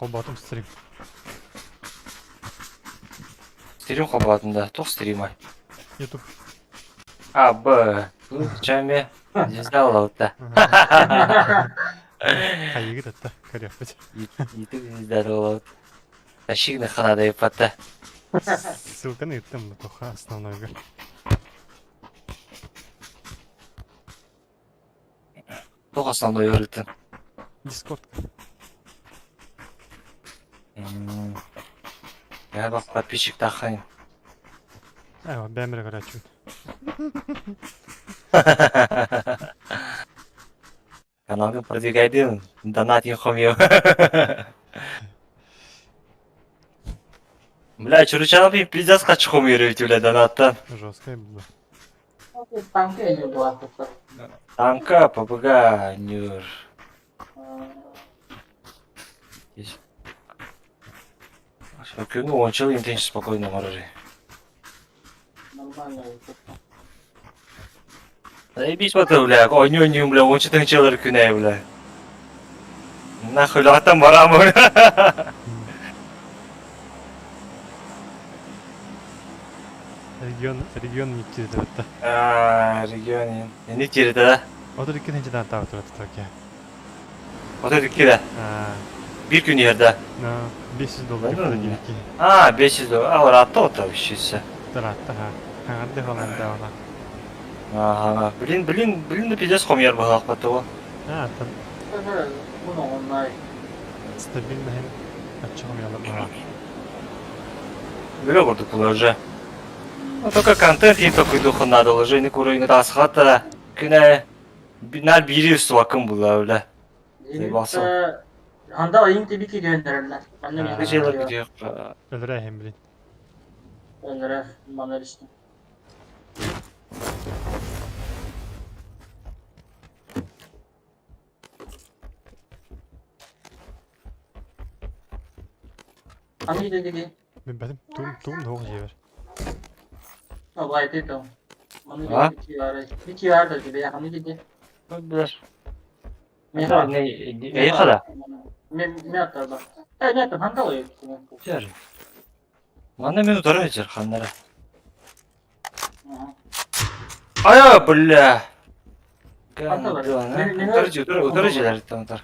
Холбоотум стрим. Стрим холбоотум да, туох стримай? Ютуб. А, Б. Чами звезда улалта. Хайыгыт атта, көрүөхпүт. Ютуб звезда улалт. Тащигны ханада иппатта. Ссылканы ыыттым тоха основнойга. Туох основной ыытын? Дискорд. Я бак подписчик таххайын. Айва, бэм эрэ көрөөччүбүт. Каналгын продвигайдын, донатин хомью. Бля, Чуручанов пиздец хочу хомьюрить, бля, донаттан. Жесткая было. Танка эмиэ буолаахтар. Танка, ПБГ, Нюр. Күҥҥэ уонча интенсив спокойно оҥорор. Нормально. Заебись вот, бля, оонньуу-оонньуу, бля, уонча тыһыынчалар күнэ, бля. Нахуй, лаҕаттан бараам, бля. Регион, регион не тиэрдибэттэ. А, регион, не тиэрдэ да? 32 тыһыынчадан таабытыра тутаке. 32 да? Биир күн иһэр да? 500 доллар диэки. А, 500 доллар. А, ыраатта ота вообще. Ыраатта, ха. Хаҥарды холандаана. Ага, блин, блин, блин, да пиздец хомуйар быһалаахпат того. А, там стабильно ачча хомуялар быһалаах. Бөлө курдук була уже. Ну, только контент им такой духа надо уже, не куры, не тасхата. Күнэ нар бири устубакын була бля. Басыл. Анда oyun tabii ki gönderirler. Ben de Bir şeyler gidiyor. Өлөрө блин. Gönderir. Bana işte. Аны dedi. Билбэтим. Тугум тугум да жибер. Абай деді. Маны А? Bir QR da gibi. Аны dedi. Билер. Меха. Не, эйхада. Мен мен аттарда. Э, не аттар, ханда ой. Жер. Мана мен утара жер ханнара. Ая, бля. Утар утар утар жерлер там утар.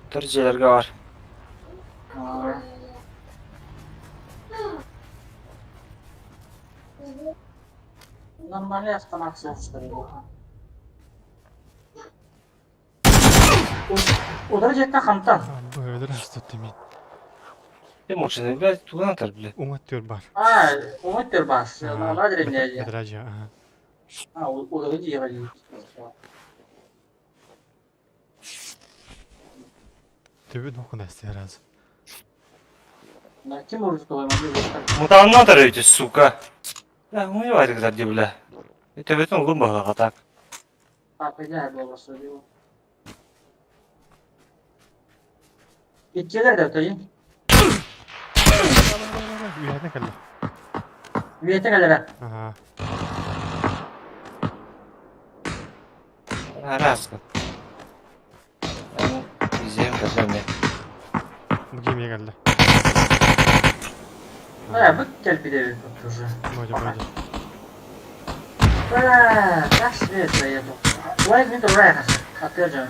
Утар жерлерге бар. Нормально ястанак соғыстыр. Удары жеттен хантан. Бу өлөрө астыт мен. Ты можешь, блядь, туда тар, блядь. Уңат төр бар. А, умыттыр бас. Ана деревня. Бедража, ага. А, удары жеге. Төбө нохун әсте раз. Ким урусу коймады? Мутаннан тар өйті, сука. Бля, мы варик зарди, бля. Это в этом глубоко так. Папа, болбаса диyor. Иккилер да өтөйүн. Үйәтен кэллэ. Үйәтен кэллэ. Ага. Раз. Изем кэллэ. Бу кимиэ кэллэ. Э, бу кэлбит уже. Бодя, бодя. Э, так свет заеду. Лайк не турайхас. Опять же.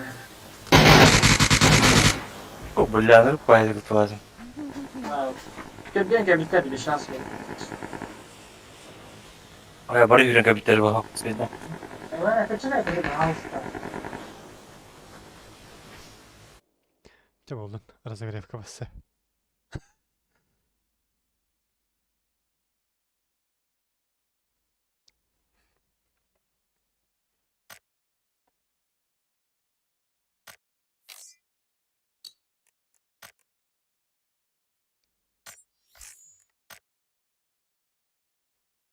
О, бля, ну пайдык лазим. Кэлбиэн кэлбиттэр bir шанс бер. Ая, бары хүрен кабиттер бар. Света. Э, качана кэлбит хаалыста. Чэ болдун. Разогревка басса.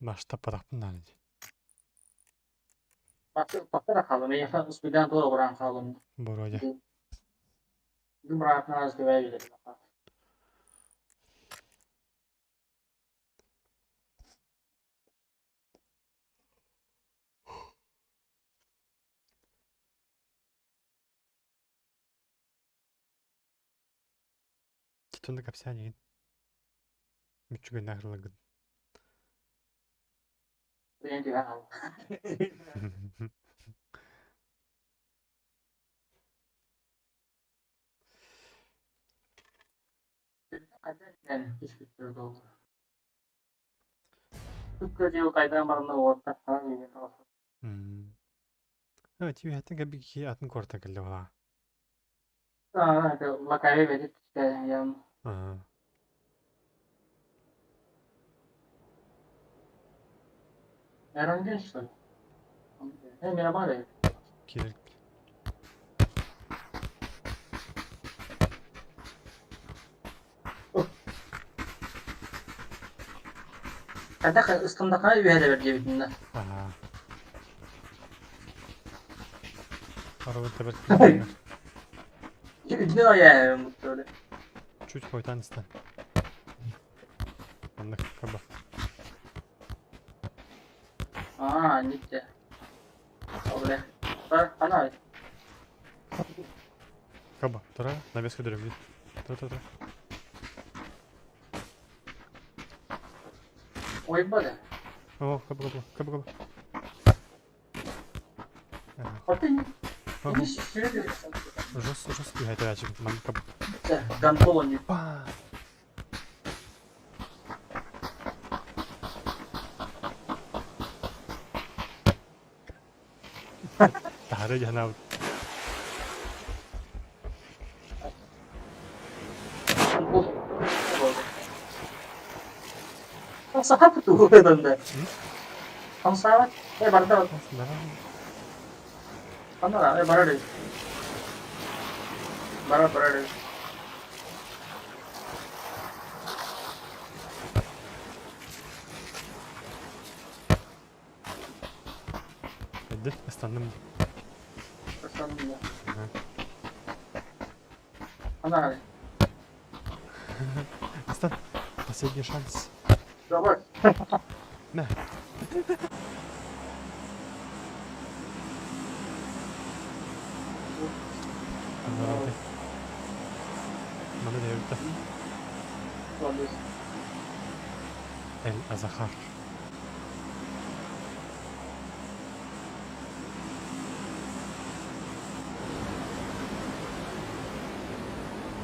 Маштаппатахпын наана дии. Баттара хаалым. Эйха успедан тура буран хаалым. Бородя. Гүмраатна аз көбәй билер. Сонно кэпсээн игин. Мүччүгэннээх ырыларгын. Бэйэм түһэн хаалла. Хайдах түспүттэр буолла. Түккэ хайдах барна уоттар хаан иһин Тиийэттэн кэлбит киһи атын куораттан кэллэ буолаа. Лакави бэдит түстэ. Эрангин что ли? Мирабар. Кирилл. Хайдах ыстандаххына үөһэ диэбитиннэ. Аа. Арабын тэбэр. Үрдүнэн ойааһын буттары. Чуть хойтан истэн. Маннык каба. Аа, нитте. Оле. Ана. Каба, тура, навеска дөрөмүй. Тура, тура, тура. Ойбады. О, каба, каба, каба, каба. Хотын. Жестко, жестко үһэтэрээчи маннык каба. Гантолони. Па! Таһары дьанаабыт. Саха туһугунда. Хамсаабат. Э барда. Ана э барар. Барар барар. Эдди, ыстанным. Ыстанным. Ана. Ыстан. Последний шанс. Давай. На. Маны да өлтө. Эль Азахар.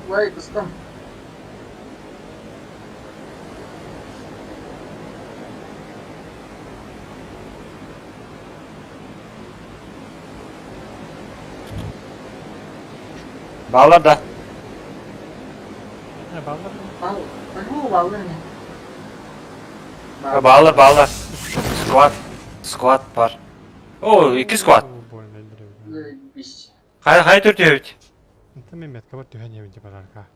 Лайк ыстам. Баалар да. Баалар. Бал. Баалар не? Баалар, баалар. Squad. Squad бар. О, икки squad. Хайа хайа төртүөбүт. Инта мен метка бар түһэн иэбин деп барарка.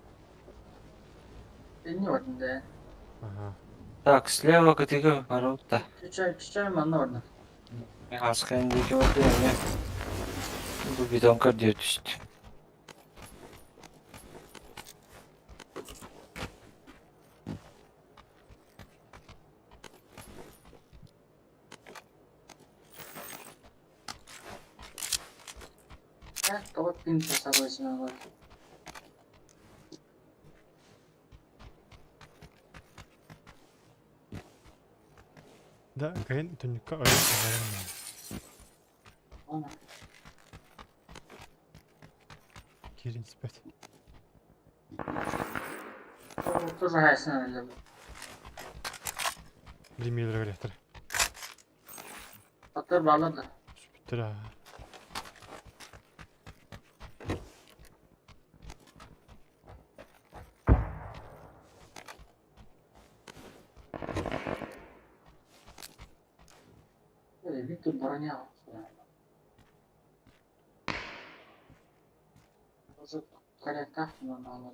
Не вот да. Ага. Так, слева кытыгы баруутта. Чичай, чичай манна барда. Аскан диэки барда эмиэ. Бу бидон көрдүө түстү. Тоҕо пин тасабайсың. Да, кайын түннүккэ ойон оҕорон Киирин испэт. Тоже хайсың. Билимиэлэр өлөктөр. Аттар баалар да. Сүпүттэр. Виктор броня. Уже корректах надо.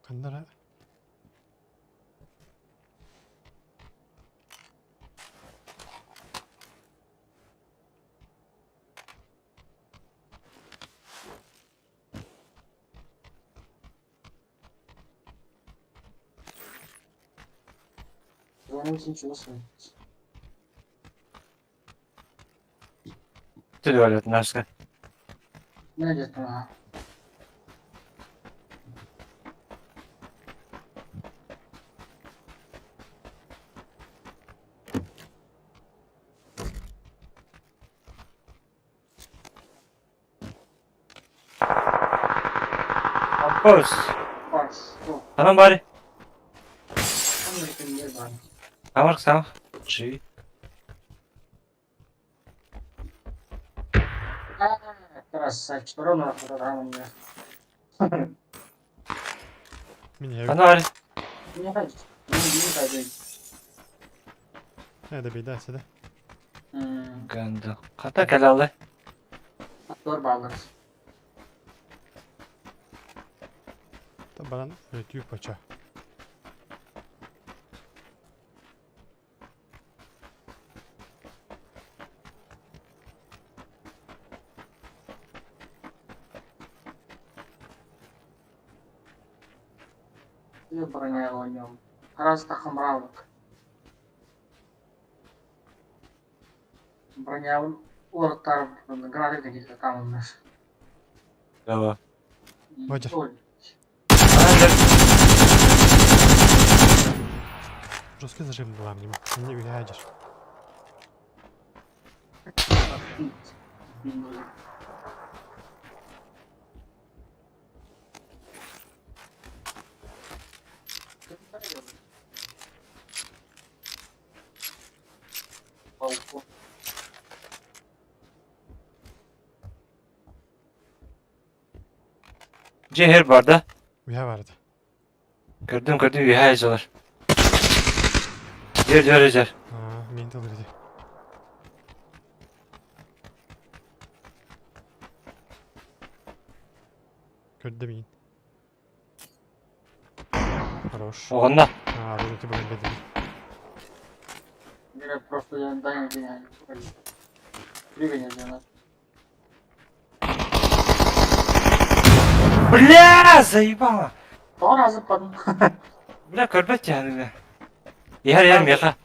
Ханнара. Броня син чугас эбит. Түлүөлөт наска. Не деттим ha? Of course. Bars. Oh. Tamam bari. Tam bir yer var. Tamam tamam. Чи. Красавчик. Ровно программа мне. Меня Ханна бari. Не хочу. Не хочу. Ne de bir daha de. Гэнда. Хата кэлэлэ. Dur bağlarız. Баран түү пача. Bir броня oynuyorum. Раз takım bravo. Броня уларыттар гранат какие-то там у нас. Браво. Бадья. Жестко зажим была мне. Не уедешь. Балкон. Cehir barda. Üye vardı. Gördüm gördüm üye yazıyorlar. Yer yer yer. Ha, meni de dedi. Көрдө мин. Хорош. Оғында. А, рулити бүгін бедім. Я просто я да не не Двигание делать. Бля, заебало. Два раза под... Бля, көрбөт yani. Yer yer меха.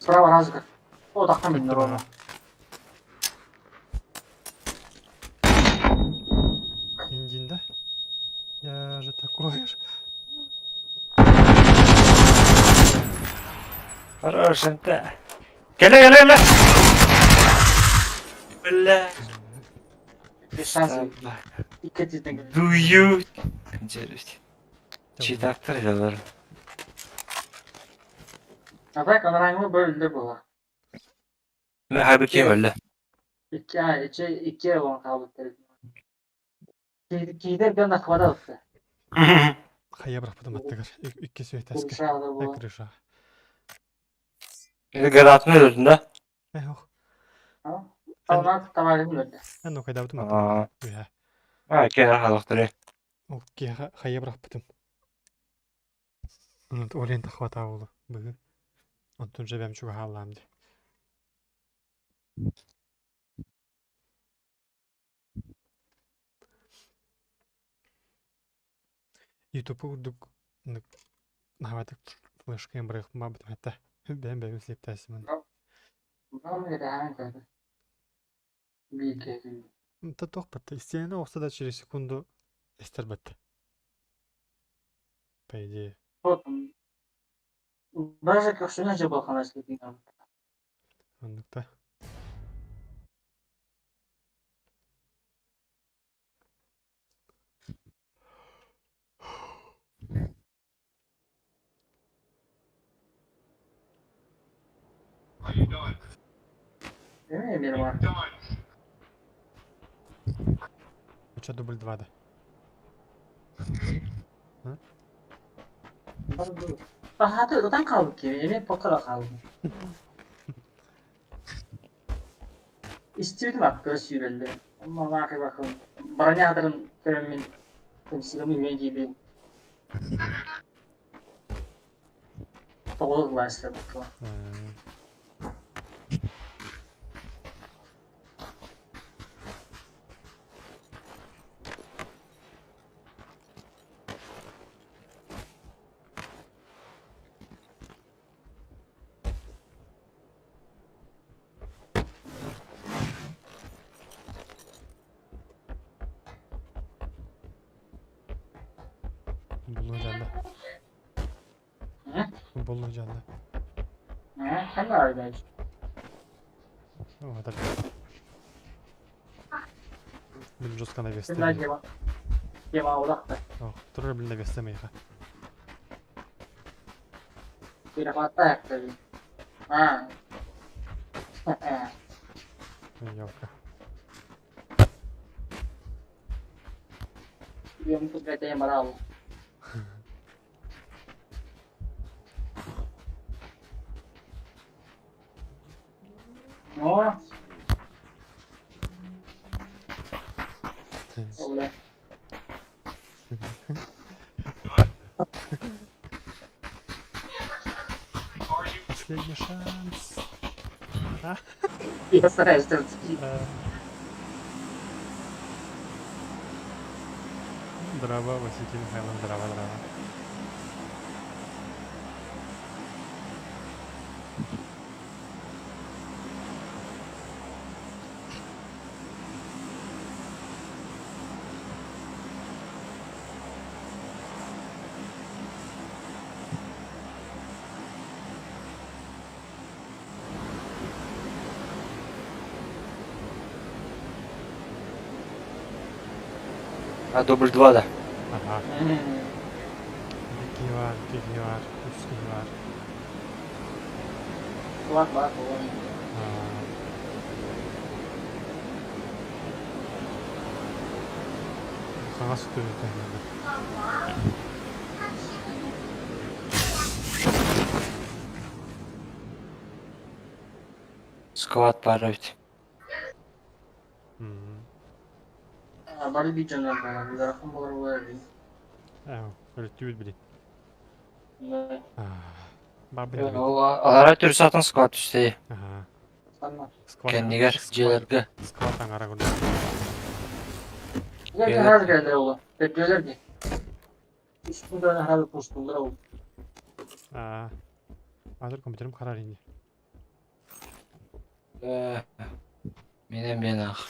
Справа раза. О, так там видно ровно. Индин, да? Я же такой же. Хорош, да. Келе келе келе. Бля. Без шансов. Dikkat edin. Do you? Читактыр ediyorlar. А так она böyle bu. Ne halbuki öyle. İki ay, iki, iki ay olan kaldı. Киһитэ бен ахвада ытты. Хайа бырахпытым аттыгар. Икки сүйэтаска. Крышада була. Крыша. Гранатны öldürdün да? Эх, ох. Ална тамагын өлдө. Эн окайдабытым аттыгар. Аа. Үһэ. Аа, кенер халыктыры. Ол киэхэ хайа бырахпытым. Олен тахвата болу. Быгы. Онтун жебем чугаһааллаам дии. Ютуб курдук наһаатык флешкаен бырыахпын баҕа бэйэм бэйэм слиптээсимин. Туох батта истиэнэ оҕуста да через секунду эстэр батта. По идее. Даже көхсүнэ жабылхана слепин. Оннук да. Эме бер бар. Оча дубль 2 да. Бахаты одан калды ки. Эме покара калды. Истибитим аттары сүүрэллэр. Онно наахы бакын. Броня хатырын көрөммүн тымсыгым үйен киби. Тоҕус класста букка. Футболлуу дьаалла. Ханна арыйдач? О, это... Блин, жестко навес Күннэ тема. Тема улахта. О, турар, блин, навес миэхэ. Перехватает. А. Ёлка. Ем тут я морал. О. Бля. Последний шанс. Я стараюсь тут. Здраво, Василий Михайлов, здраво, здраво. А дубль два да. Ага. Икки бар, икки бар, үс киһи бар. Кулак бар, кулак. Хаҥас өттүнэн Сквад баар эбит. Бары биир дьоннор буолар, ыарахан буолар буолар эбит. Өлөттүүбүт били. Алара түрсатын сквад түстэй. Аха. Кэннигэр дьиэлэргэ. Сквад аҥара курдук. Хас кэлэр ол. Төттүөлэр дии. Үстүн да хараlı пустулар ол. Аа. Азыр компьютерим харар ини. Менен мен ах.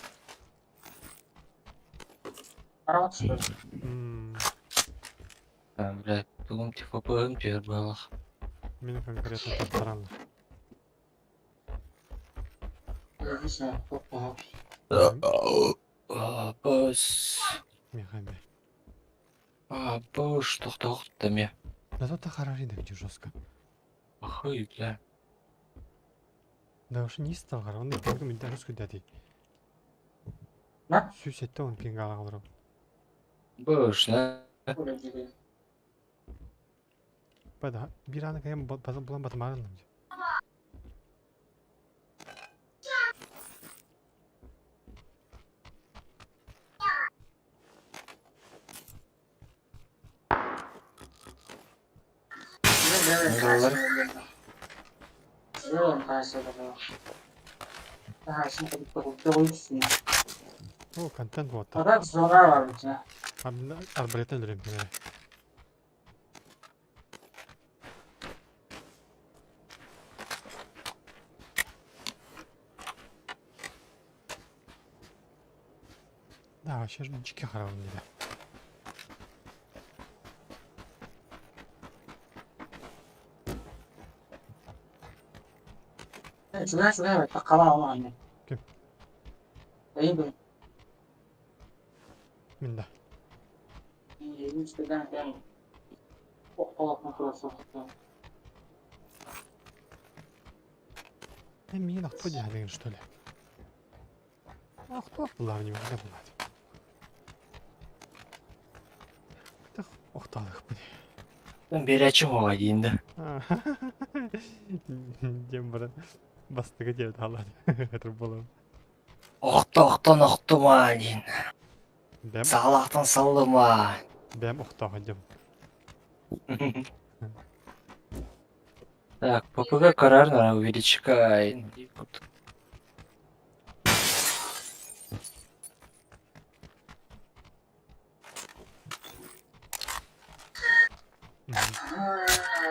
Арабат түстөр. Блядь, тугум типа быһым түһэр быһалах. Мин конкретно таптаранлар. Бос. Михами. Бош тохтоохта ме. Да тут харар ини где жестко. Ахый, бля. Да уж не стал харар, он пингу мен дәріс күдәди. На? Сүүсетте он пинг ала олором. Бош, на. Бада бир аны кайым булан батмарынным. О, контент вот. Адам зона бар бит. Арбалеттен өлөрөм кемере. Да, вообще жички харабын диде. Чугай тақала алмаған. Ким? Эйин Мин да. Үстеден ben Мин охто дияһын что ли? Охто булар не могу булат. Так, охталых бу. Мен беречим оға дейін да. Дем баран бастыгы деп алады. Это было. Охтоохтон охтума дейін. Бэм, Салақтан салдыма. бэм охтоға дем. Так, ППГ карар на увеличка.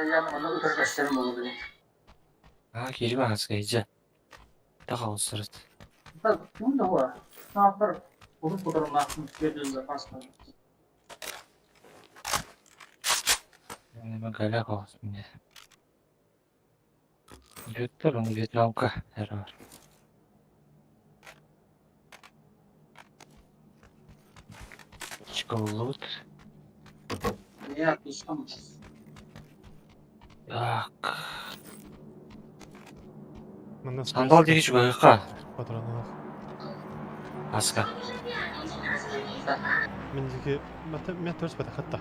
Yani onu утыргачтарым болду. А, кирим ағасқа ижа. Тақа осырыт. Так, ну да. Сафар уруп отырмақын берді запаска. Галя мне. Вьеттер, он вьетнамка. Эррор. Лут. Я пешком. Так. Манна Сандал диэки чугаһыахха. Патронах. Аска. Мин диэки мен төрс бата хатта.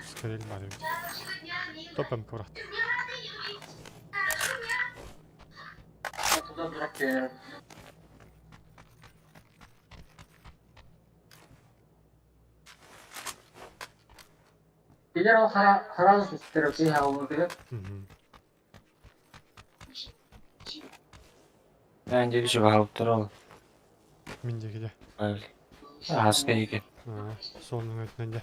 Скорее бар эбит. Топ МК бырахтым. Туда дурак кэлэр. Билэр ол хара хара сүстэр киһи хаалбытыгар. Мен диэки чугаһаабыттар ол. Мин диэки дьэ. Аска диэки. Суолунан өтүнэн дьэ.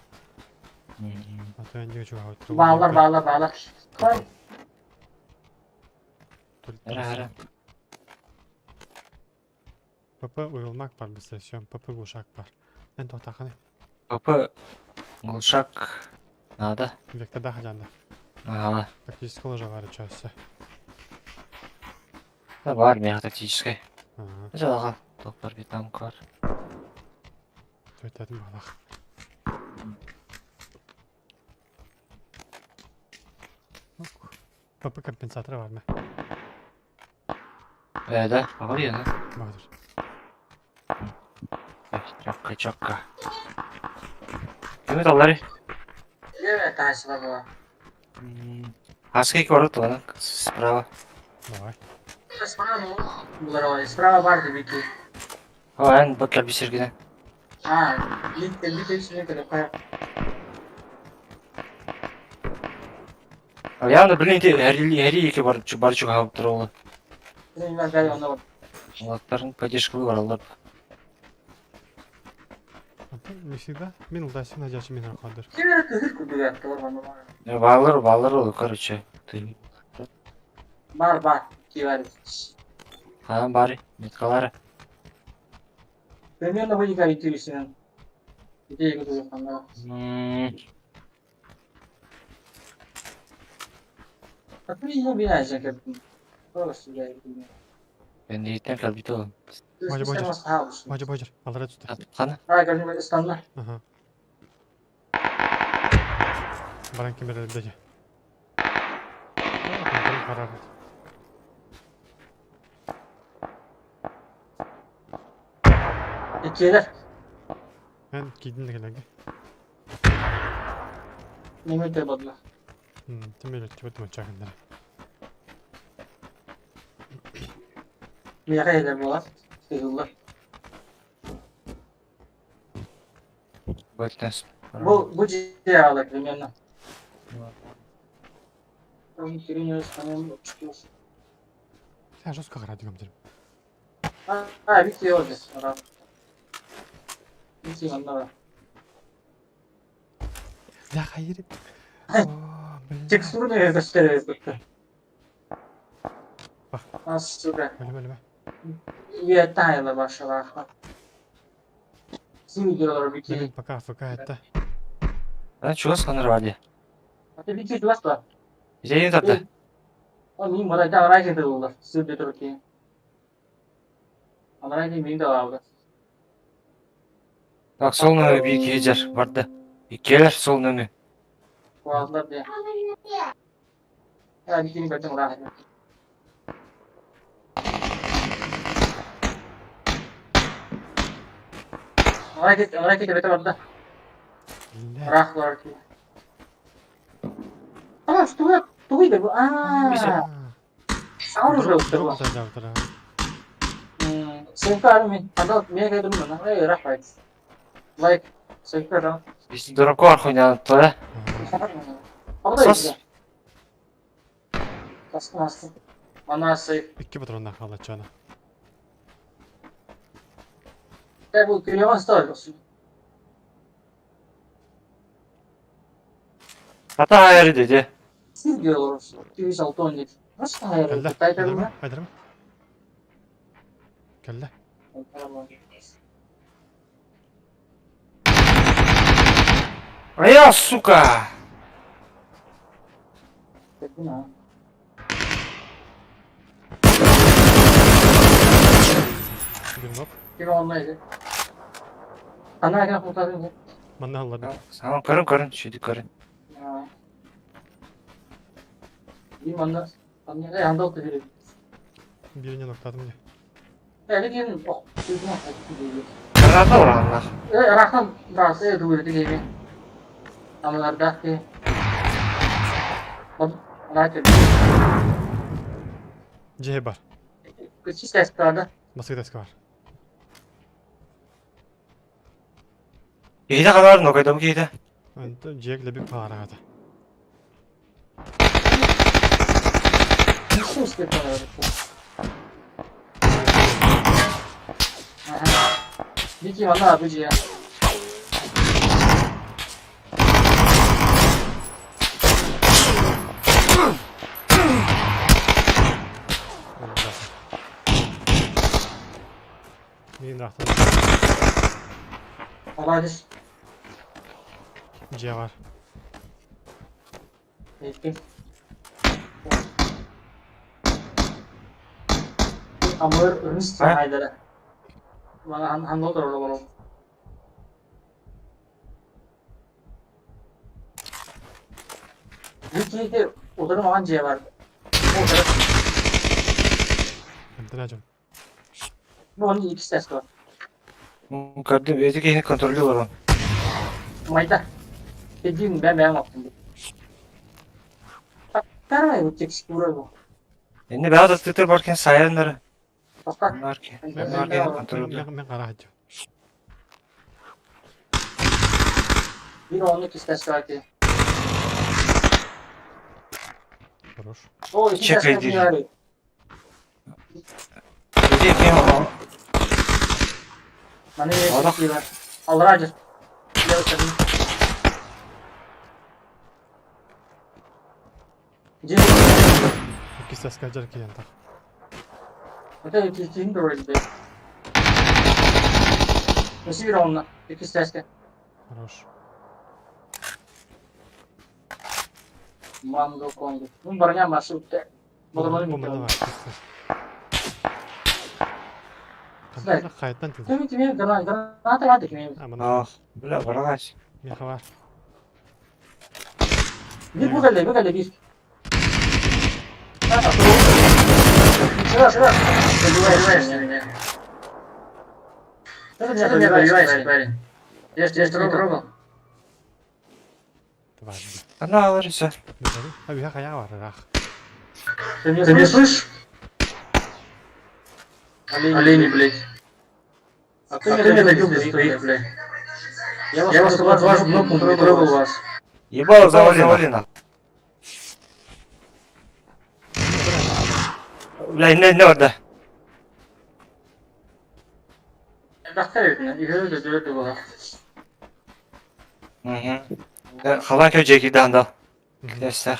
Аты эн диэки чугаһаабыттар. Бааллар, бааллар, бааллар. Хай. Ара, ара. ПП уйулмак бар бисте, всё, ПП глушак бар. Эн тоқтақаны. ПП глушак надо. Векторда хажанда. Ага. Тактический ложа бар часы. Да бар меха тактическай. Ага. Жалаға. Топ бар вьетнамка бар. Төйтәдім балақ. ПП компенсаторы бар ма? Э, да, бар я, Бар. Чакка, чакка. Ким таллары? Левая тайсыла была. Аска екі барады ана справа. Давай. Справа ну, булар справа бар дебики. О, эн бот кәлбисергенә. А, бит бит үсүнө келе кая. Явно блин, ти әри әри екі бар бар чуга тұр ол. Мен гай оны Олаттарын поддержка бар алар. Не всегда. Мен улдайсың, надежда мен арқандыр. Кимер кыһыр кудуга тор баны. Балыр, балыр ол, короче. Ты Бар бар кибар. Хан бары, меткалары. Примерно bu kadar itiyorsun. Иди кудуга канда. А ты не бинайся как. Просто я. Ben de кәлбит ол. Боже, боже. Боже, боже. Алара түсті. Қаны? А, көрдүм стандар. Ага. Баран кемер әлде. Қарар. Икилер. Мен кидин келеге. Неме те бодла. Тимер өтіп өтіп чагындар. Мияка эле болот. Тыгыллар. Бөтнес. Бу бу же алар примерно. Там перенес, по-моему, чуть Сен жестко қарады көмдер. А, бит yok здесь. Бит онда. Да, хайыр. О, блин. Текстурны gösteririz. А, сука. Өлеме, өлеме. Я тайла башалаха. Сингер бики. Блин, пока АФК это. Ана чугас қаныр бар А бики чугас ба? Жайын тапты. О, мин мына да райхе болду. Сүрдө туруп ки. Анан мин да алды. Так, сол нөңі bir хеджер барды. Келер сол нөңі. Куалдар де. Я бикини бертен рахе. Ракет, ракет бете барда. Бля. Рах бар ки. А, что тугуйда бу? А, сауру Дроп жок. завтра. Сенка мен анда мен кайдым на. Эй, рах байт. Лайк, сенка да. Biz дропка бар хуйнанып да. Сос. Астын астын. Анасы. Икки патронна қалачана. Э, бул күнөмөс да olsun. Ата айры dedi. Siz diyorlar. 206 17. Nasıl hayır? Кәллә. Кайтарма. Айдарма. Кәллә. А я, сука! Бирнок. Ким онно Ана кena kurtarın. Манна аллар. Саҥа көрүн көрүн, сүдү көрүн. Bir manna anne anda oturuyor. Бирине ноктадым дии. Элигин ох Граната урааннар. Ырахан баасы дуурды кеми. Амалардаах ки. Дьиэ бар. Чисто эстрада. Басыгытаска бар. Киһитэ ханар нокойдом киһитэ. Дьиэ лэбик паараҕата. Вики манна бу дьиэ. Мин ыраахтан Молодец. дьиэ бар. Амыр өрүс айдара. Мана ханна отырор олором. Вики отырым аған дьиэ бар. Эмтэн дьон. Бу оны икки сәс бар. Көрдүм, эти киһини контролю олорон. Майда. Педин бә бә оптым. Тарай өтек урай бу. Энне бэҕэ тастыктар бар кэн сайаннары. Тоқта. Нар ки. Нар ки контролю. Мен қараһа Bir onu iki сәс бар ки. Хорош. О, iki сәс Чекай дейdi. бар. Эти ким Маны Олох. бар. Алра жыр. Икки саска жар киен так. Это кийин дөрөлдө. Өсү бир онна. Эки сәске. Хорош. Мамдо конду. Бу броня маршрутта. Бу Бодомону манна бит. бар. Қайттан тылды. Теми теми граната гады кеми. А, мына. Аа, бля, барагач. Меха бар. Bir bu geldi, bu geldi bir. Сюда, сюда. Добивай, меня. Что ты меня добиваешь, парень? Я ж тебя не трогал. Давай. Ана аларыса. А бия хая бар, рах. Ты меня слышишь? Олени, блядь. А ты меня добил без твоих, блядь. Я вас вашу кнопку не трогал вас. Ебало завалено. Бля, не не орда. Халан кө жеки дандал. Кесер.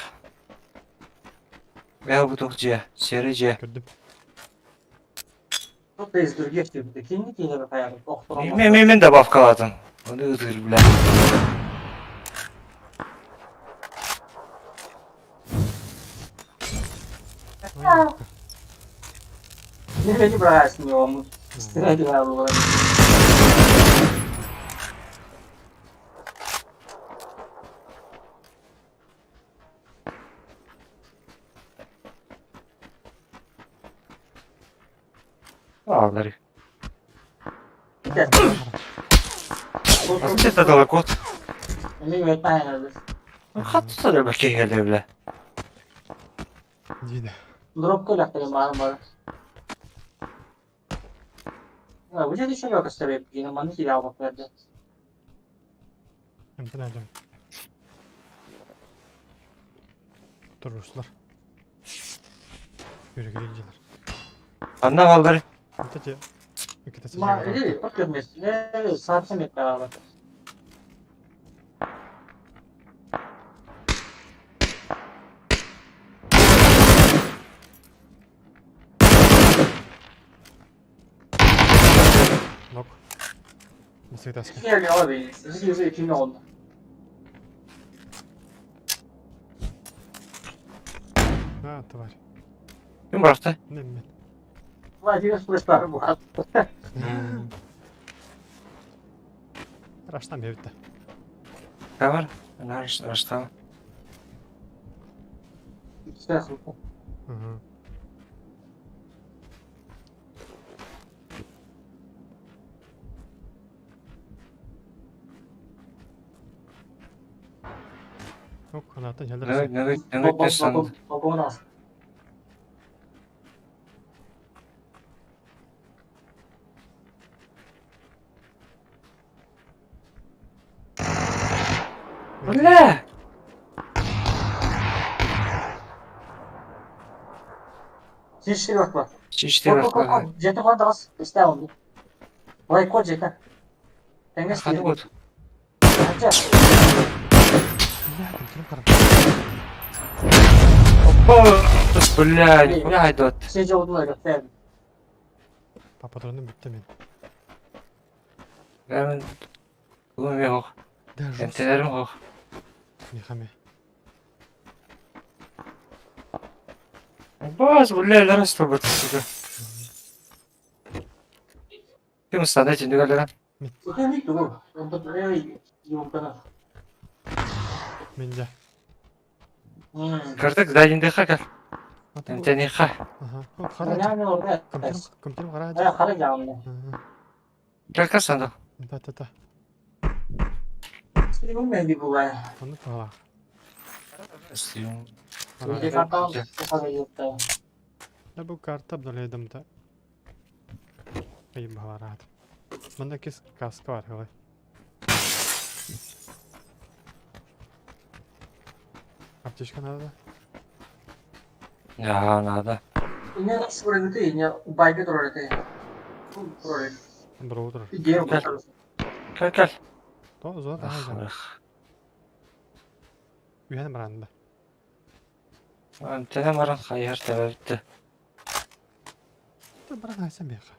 Бя бу тух же, сери же. Көрдүм. Кто-то из других типа, кинь кинь Мен мен мен добавкаладым. Оны ытыр бля. Не, не брать с него, стрелять было. Аллари. Асты татала кот. Хат та бля кегеле бля. Дейді. Дропка лақтырын маған бар. Бұл жерде еще yok себеп, маны келе алмап берді. Эмтэн дьон. Туруслар. Yürü дилер. Анна аллари. Это те. Икки Ма, или, от көрмес, не, сарсым ет бәрі. Нок. Басыгытаска. Келе алады, бізге өзі екеуіне oldu. А, тварь. Ким бырахта? Мен. Владимир слышал, Влад. Раштан бэбитэ. Камер? Раштан. Сейчас. Угу. Ок, ханатын Нөҥ нөҥ нөҥ сан. Балконас. Бля! Чищи бак. Чищи бак. Жете кодас, исте oldu. Vay kod жете. Теңес. Ханы вот. Бля, компьютер харам. Опа! Бля, нихуя хайдот. Сеже олдуlar göster. Па патроным бүттү мен. Мен Бүгін мен хоқ. Да, жестко. Эмтелерим хоқ. Нихаме. Баз, бля, ларас тобыр, сука. Ким станет, нүгэлэрэ? Үгүй дүү. Онда эй юм байна. Мен дэ. Кырдык дайындыха кал. Эмтениха. Ага. О, хара. Яны орда. Компьютер, компьютер хара. Ая хара жаамда. Кал кал санда. Да, да, да. Стрим мэди була. Оны пала. Стрим. Виде карта хара юкта. Да бу карта обнуляйдым да. Ай, баларат. Мында кис каска бар, қалай. Аптечка надо? Я, надо. Ине шурыгы ине байге турар Турар. Бро утыр. Идея Кал. Кал кал. То, зо, да, Ах, да. ах. Үйән баранда. Эмтене маран хайар табытты. Да, баран айсан беха.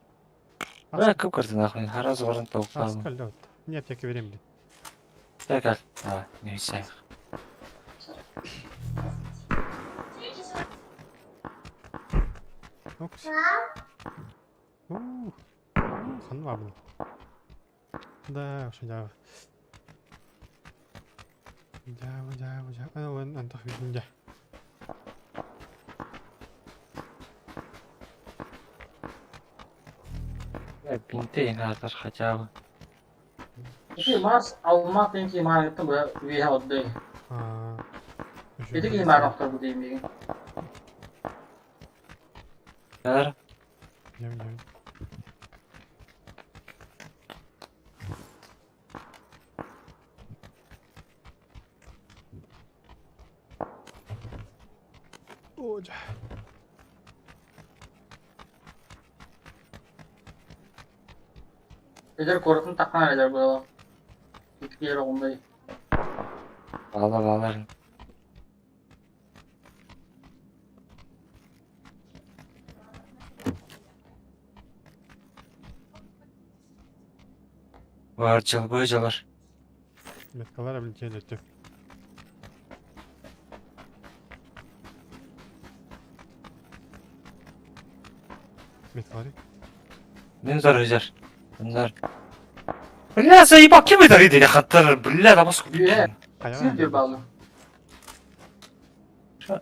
Бля, көп кырды нахуй. Хараз баран толықталым. Аскал лёт. Не аптека берем, блин. Кал кал. А, не висай. Окс. Ух. Хан бар бұны. Да, вообще дява. Дява, дява, дява. Ан антах видим дя. Бинте инатар хотя бы. Ити Марс алмат инки маргыттын бу виha отды. А. Ити ки маргыттыр бу дейм. Бәр. Дява, дява. О, дя. Эдер коротун таккан элер була. Ити жер оңдай. Бала баларын. Бар жыл бой жылар. Меткалар облетели өттү. Меткалары? Мен зар өзер. Bunlar. Бля, заебал, кем это видели? Хаттар, бля, там сколько. Бля. Кая Син бир баллы.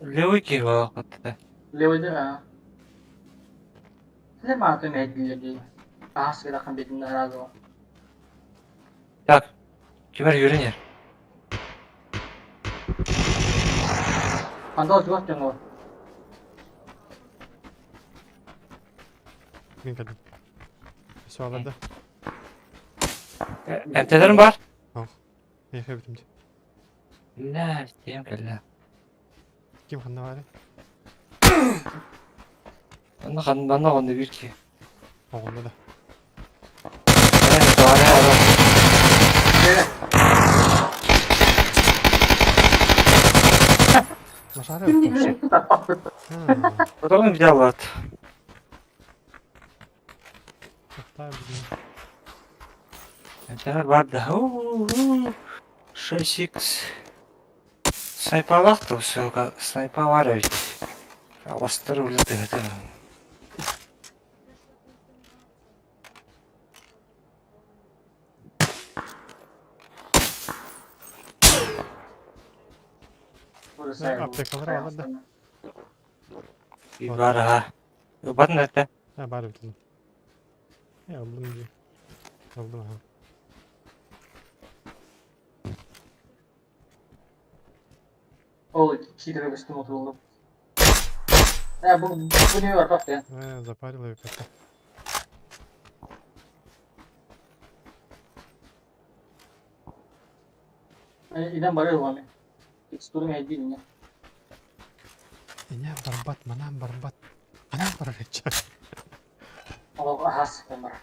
Левый кива, хатта. Левыйды а. Силер мага төмө Аас биракан бетимде ыраазы бол. Так, кимер үйренер. Анда жуак жаңы. Мен кәдім. Все аларды. МТлерим бар? Мехе битимди. Бля, тем кэллэ. Ким ханна бары? Манна хан манна онны бир ки. Оғында да. Э, бары ара. Машары өттү. Потом взял от. Тоқтай блин. МТлер бар да. 6x. Снайпалах то сука, снайпа бар ведь. Бастар үлэтэ. Аптекалар алар да. Бар ha. Батын этэ. Ha бар бит. Э, алдым дии. Алдым аха. Ол киирэ көстүм отуруллум. Э, бу не бар бак я. Э, запарила ее как-то. Иден барыр вами. Текстуры мен не. Иня барбат, манам барбат. Анам барарыча. Ол ахас бар.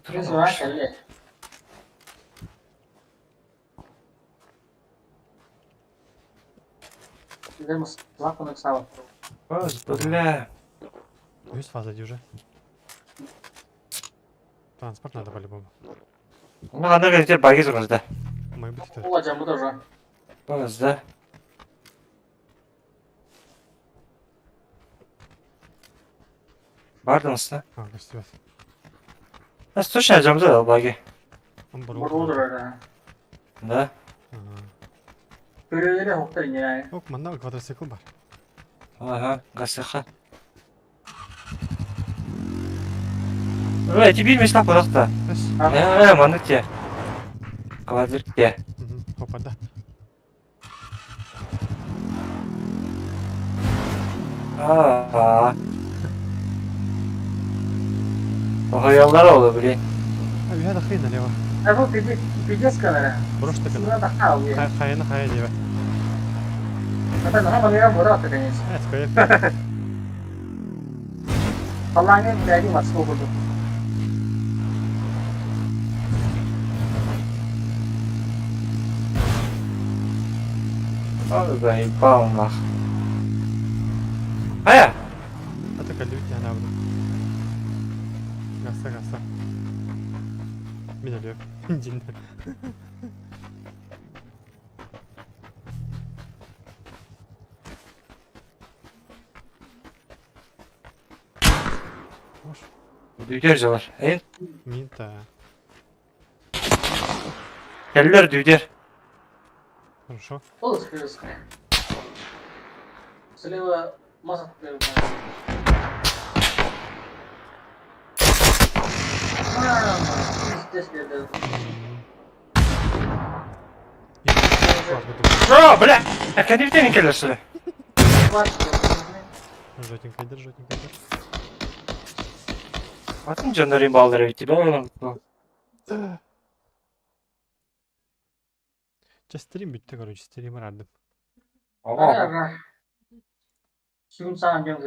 Мен сұран кәлле. Иден мыслақ оны сабап. Бля. Есть фаза уже. Транспорт надо по-любому. Ну, ана кәлетер баги тұрғызды. Мой быть это. Ола жамбы да уже. Бағызды. Бардыңыз А, гостевать. да? Точно жамзы да баги. Он Бурулдур ара. Да. Көрөлөрө хоктор ине. Ок, манда квадроцикл бар. Ага, гасыха. Ой, тебе мечта кудакта. Эс. Э, маны те. Квадрик те. Опа, да. Аа. Охуялар oldu блин. А, я хрен налево. А бу пиздец камера. Брош так. Сюда тахал я. Хайна хая дева. Это нахама не работает, конечно. Э, скорее. Балаңы бәри масыл буду. Заебал нах. Ая! А так люди она буду. Гаса, гаса. Меня лев. Дин. Дүйдер жалар. Эйн, Минта. келлер дүйдер. Хорошо. Ол скрылся. Слева масса. Здесь где-то. О, бля! Кәдептен келлер сілі. Жотенько идет, жотенько идет. Атын жандарин балдыры бити. Сейчас стрим битте, короче, стрим радым. Ага. Сүгін саған жөн.